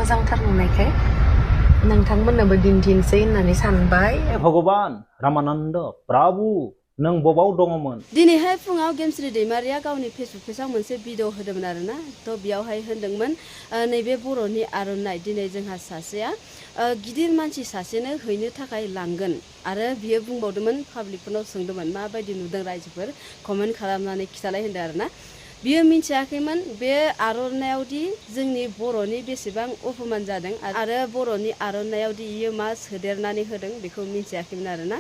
मोजांथार नुनायखाय नोंथांमोननोबो दिन्थिनोसै होननानै सानबाय। भगवान रामानन्द प्रभु नों बबाव दङमोन? दिनैहाय फुङाव गेमस्रि दैमारिया गावनि फेसबुक पेजाव मोनसे भिडिअ होदोंमोन आरोना। थ' बेयावहाय होनदोंमोन नैबे बर'नि आर'नाइ दिनै जोंहा सासेया गिदिर मानसि सासेनो हैनो थाखाय लांगोन आरो बियो बुंबावदोंमोन पाब्लिकफोरनाव सोंदोंमोन माबायदि नुदों रायजोफोर कमेन्ट खालामनानै खिथालाय होनदों आरोना। बियो मिथियाखैमोन बे आर'नायावदि जोंनि बर'नि बेसेबां अपमान जादों आरो बर'नि आर'नायावदि इयो मा सोदेरनानै होदों बेखौ मिथियाखैमोन आरोना।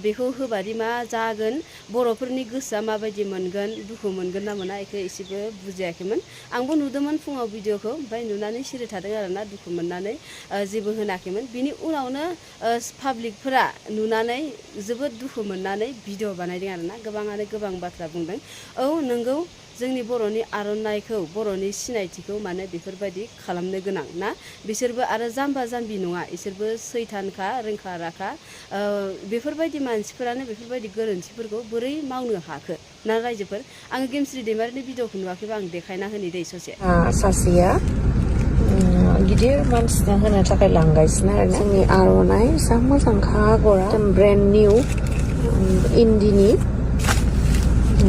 बेखौ होबादि मा जागोन बर'फोरनि गोसोआ माबायदि मोनगोन दुखु मोनगोन ना मोना बेखौ एसेबो बुजियाखैमोन। आंबो नुदोंमोन फुङाव भिडिअखौ ओमफ्राय नुनानै सिरि थादों आरोना दुखु मोननानै जेबो होनाखैमोन। बिनि उनावनो पाब्लिकफोरा नुनानै जोबोद दुखु मोननानै भिडिअ बानायदों आरोना। गोबाङानो गोबां बाथ्रा बुंदों। औ नंगौ जोंनि बर'नि आर'नाइखौ बर'नि सिनायथिखौ माने बेफोरबायदि खालामनो गोनां ना बिसोरबो आरो जाम्बा जाम्बि नङा इसोरबो सैथानखा रोंखा राखा बेफोरबायदि मानसिफोरानो बेफोरबायदि गोरोन्थिफोरखौ बोरै मावनो हाखो ना रायजोफोर। आङो गेमस्रि दैमारिनि भिडिअखौ नुवाखैबा आं देखायना होनि दै ससे। सासेया गिदिर मानसिनो होनो थाखाय लांगासिनो आरो जोंनि आर'नाइ जा मोजांखा आगरा ब्रेन्ड निउ इन्दिनि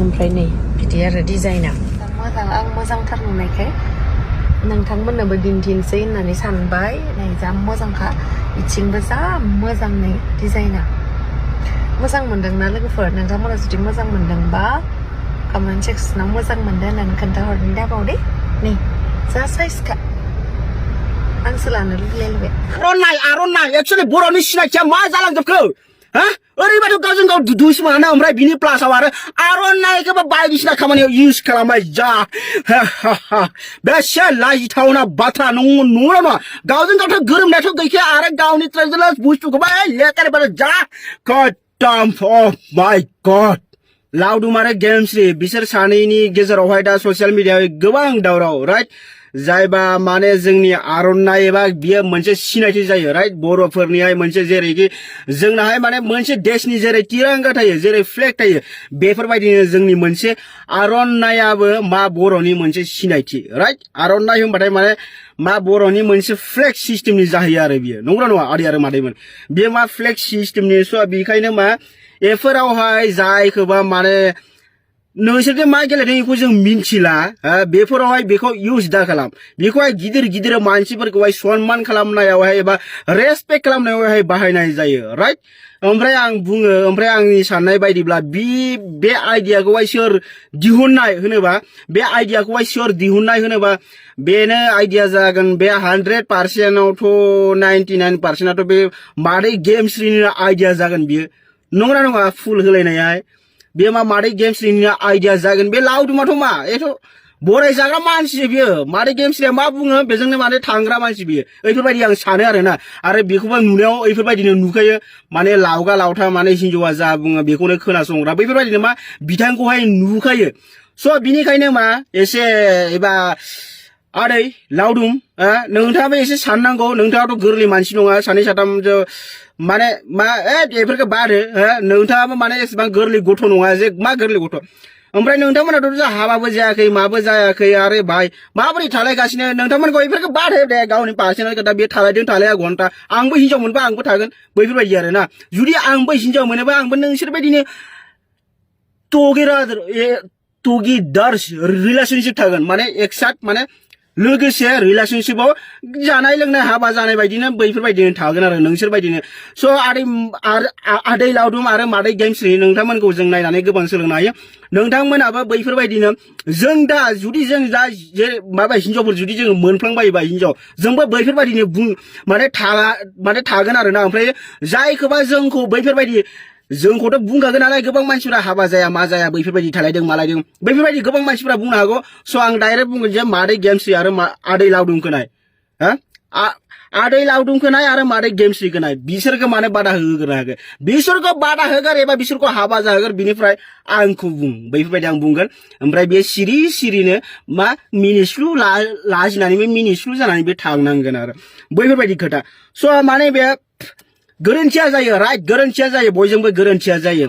ओमफ्राय नै बिदि आरो डिजाइना मोजां। आं मोजांथार नुनायखाय नोंथांमोननोबो दिन्थिनोसै होननानै सानबाय। नै जा मोजांखा इथिंबो जा मोजां नै डिजाइना मोजां मोनदोंना लोगोफोर? नोंथांमोना जुदि मोजां मोनदोंबा कमेन्ट सेक्सनाव मोजां मोनदों होननानै खोन्थाहरनो दाबाव दे। नै जा साइजखा आंसो लानो लुगैलायबाय। आर'नाइ एक्चुअलि बर'नि सिनायथिया मा जालांजोबखो हा ओरैबायदि गावजों गाव दुसिमाना ओमफ्राय बिनि प्लासाव आरो आर'नाइखौबो बायदिसिना खामानियाव इउज खालामबाय जा बेसे लाजिथावना बाथ्रा नंगौ नामा? गावजों गावथ' गोरोबनायाथ' गैखाया आरो गावनि ट्रेडिसनेल बुस्थुखौबो लेथारबाय जा खतम। अ माय गड लावदुम आरो गेमस्रि बिसोर सानैनि गेजेरावहाय दा ससियेल मिडियायाव गोबां दावराव राइट। जायबा माने जोंनि आर'नाइ एबा बियो मोनसे सिनायथि जायो राइट बर'फोरनिहाय मोनसे जेरैखि जोंनाहाय माने मोनसे देशनि जेरै तिरंगा थायो जेरै फ्लेग थायो बेफोरबायदिनो जोंनि मोनसे आर'नाइयाबो मा बर'नि मोनसे सिनायथि राइट। आर'नाइ होनबाथाय माने मा बर'नि मोनसे फ्लेग सिस्टेमनि जाहैयो आरो बियो नंगौना नङा आदै आरो मादैमोन? बेयो मा फ्लेग सिस्टेमनि स' बेखायनो मा एफोरावहाय जायखौबा माने नोंसोरजों मा गेलेदों बेखौ जों मिन्थिला बेफोरावहाय बेखौ इउज दा खालाम। बेखौहाय गिदिर गिदिर मानसिफोरखौहाय सनमान खालामनायावहाय एबा रेसपेक्ट खालामनायावहाय बाहायनाय जायो राइट। ओमफ्राय आं बुङो ओमफ्राय आंनि साननाय बायदिब्ला बे आइडियाखौहाय सोर दिहुननाय होनोबा बे आइडियाखौहाय सोर दिहुननाय होनोबा बेनो आइडिया जागोन बे 100%आवथ' 99%आथ' बे मादै गेमस्रिनि आइडिया जागोन बियो नंगौना नङा? फुल होलायनायाहाय बे मा मादै गेमस्रिनि आइडिया जागोन। बे लावदुमाथ' मा एथ' बराय जाग्रा मानसि बियो मादै गेमस्रिया मा बुङो बेजोंनो माने थांग्रा मानसि बियो ओइफोरबायदि आं सानो आरोना। आरो बेखौबो नुनायाव ओइफोरबायदिनो नुखायो माने लावगा लावथा माने हिन्जावा जा बुङो बेखौनो खोनासंग्रा बैफोरबायदिनो मा बिथांखौहाय नुखायो। स' बिनिखायनो मा एसे एबा आदै लावदुम नोंथाङाबो एसे साननांगौ। नोंथाङाथ' गोरलै मानसि नङा सानै साथाम माने मा बेफोरखौ बादो नोंथाङाबो माने एसेबां गोरलै गथ' नङा जे मा गोरलै गथ'। ओमफ्राय नोंथांमोनाथ' हाबाबो जायाखै माबो जायाखै आरो भाई माबोरै थालायगासिनो नोंथांमोनखौ बेफोरखौ बादो दे गावनि पार्सनेल खोथा बे थालायदों थालाया घन्टा आंबो हिनजाव मोनबा आंबो थागोन बैफोरबायदि आरो ना। जुदि आंबो हिनजाव मोनोबा आंबो नोंसोर बायदिनो टुगेदार रिलेशनशिप थागोन माने एकसाथ माने लोगोसे रिलेशनशिपआव जानाय लोंनाय हाबा जानाय बायदिनो बैफोरबायदिनो थागोन आरो नोंसोर बायदिनो। स' आदै लावदुम आरो मादै गेमस्रि नोंथांमोनखौ जों नायनानै गोबां सोलोंनो हायो। नोंथांमोनाबो बैफोरबायदिनो जों दा जुदि जों दा जे माबा हिनजावफोर जुदि जोङो मोनफ्लांबायोबा हिनजाव जोंबो बैफोरबायदिनो माने थागोन आरोना। ओमफ्राय जायखौबा जोंखौ बैफोरबायदि जोंखौथ' बुंखागोन नालाय गोबां मानसिफोरा हाबा जाया मा जाया बैफोरबायदि थालायदों मालायदों बैफोरबायदि गोबां मानसिफोरा बुंनो हागौ। स' आं डाइरेक्ट बुंगोन जे मादै गेमस्रि आरो आदै लावदुमखौ नाय आदै लावदुमखौ नाय आरो मादै गेमस्रिखौ नाय बिसोरखौ माने बादा होगोन हागोन बिसोरखौ बादा होगोन एबा बिसोरखौ हाबा जाहोगोन बिनिफ्राय आंखौ बुं बैफोरबायदि आं बुंगोन। ओमफ्राय बे सिरिनो मा मिनिस्लु लाजिनानैबो मिनिस्लु जानानै बे थांनांगोन आरो बैफोरबायदि खोथा। स' माने बे गोरोन्थिया जायो राइट गोरोन्थिया जायो बयजोंबो गोरोन्थिया जायो।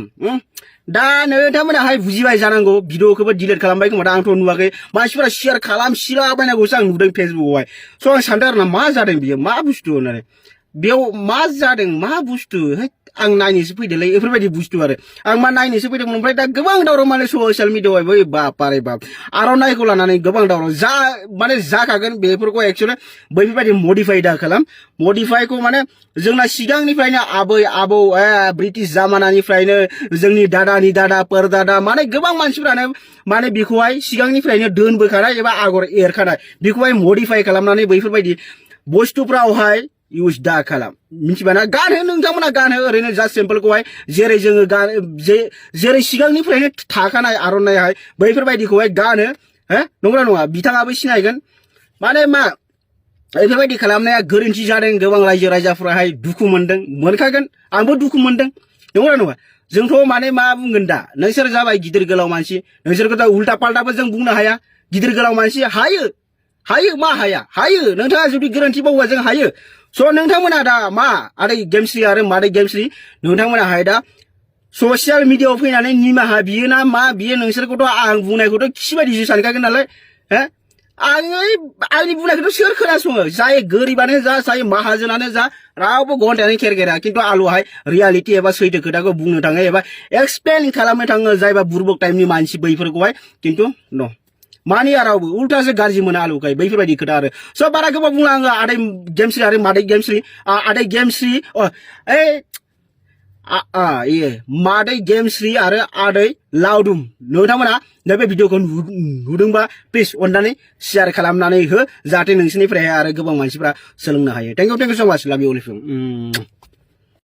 दा नोंथांमोनाहाय बुजिबाय जानांगौ भिडिअखौबो डिलिट खालामबाय खोमा दा आंथ' नुवाखै मानसिफोरा शेयार खालामसिलाबायनांगौसो आं नुदों फेसबुकआवहाय स' आं सानदों आरोना मा जादों बियो मा बुस्थु होननानै बेयाव मा जादों मा बुस्थु आं नायनोसो फैदोंलै बेफोरबायदि बुस्थु आरो आं मा नायनोसो फैदोंमोन ओमफ्राय दा गोबां दावराव माने ससियेल मिडियाआवहाय बै बापारे बाप आर'नाइखौ लानानै गोबां दावराव जा माने जाखागोन बेफोरखौ एक्चुअलि बैफोरबायदि मडिफाइ दा खालाम मडिफाइखौ माने जोंना सिगांनिफ्रायनो आबै आबौ ब्रिटिश जामानानिफ्रायनो जोंनि दादानि दादा परदादा माने गोबां मानसिफ्रानो माने बेखौहाय सिगांनिफ्रायनो दोनबोखानाय एबा आगर एरखानाय बेखौहाय मडिफाइ खालामनानै बैफोरबायदि बुस्थुफ्रावहाय इउज दा खालाम मिथिबायना गानहो नोंथांमोना गानहो ओरैनो जास्ट सिम्पलखौहाय जेरै जोङो जेरै सिगांनिफ्रायनो थाखानाय आर'नाइहाय बैफोरबायदिखौहाय गानो नंगौना नङा बिथाङाबो सिनायगोन माने मा बेफोरबायदि खालामनाया गोरोन्थि जादों गोबां रायजो राजाफ्राहाय दुखु मोनदों मोनखागोन आंबो दुखु मोनदों नंगौना नङा जोंथ' माने मा बुंगोन दा नोंसोर जाबाय गिदिर गोलाव मानसि नोंसोरखौ दा उल्टा पाल्टाबो जों बुंनो हाया गिदिर गोलाव मानसि हायो मा हायो नोंथाङा जुदि गोरोन्थि मावोबा जों हायो स' नोंथांमोना दा मा आदै गेमस्रि आरो मादै गेमस्रि नोंथांमोनाहाय दा ससियेल मिडियाआव फैनानै निमाहा बियो ना मा बियो नोंसोरखौथ' आं बुंनायखौथ' खिबायदिसो सानखागोन नालाय आंनि बुंनायखौथ' सोर खोनासङो जाय गोरिबानो जा जाय माहाजोनानो जा रावबो घन्टायानो खेरखेरा खिन्थु आलुहाय रियालिटि एबा सैथो खोथाखौ बुंनो थाङो एबा एक्सप्लेन खालामनो थाङो जायबा बुरबक टाइपनि मानसि बैफोरखौहाय खिन्थु न मानिया रावबो उल्टासो गाज्रि मोनो आलुखाय बैफोरबायदि खोथा आरो स' बारा गोबाव बुंला आङो आदै गेमस्रि आरो मादै गेमस्रि मादै गेमस्रि आरो आदै लावदुम नोंथांमोना नैबे भिडिअखौ नुदोंबा प्लिज अननानै शेयार खालामनानै हो जाहाथे नोंसोरनिफ्राय आरो गोबां मानसिफ्रा सोलोंनो हायो थेंक इउ सो माच लाभ इउ अल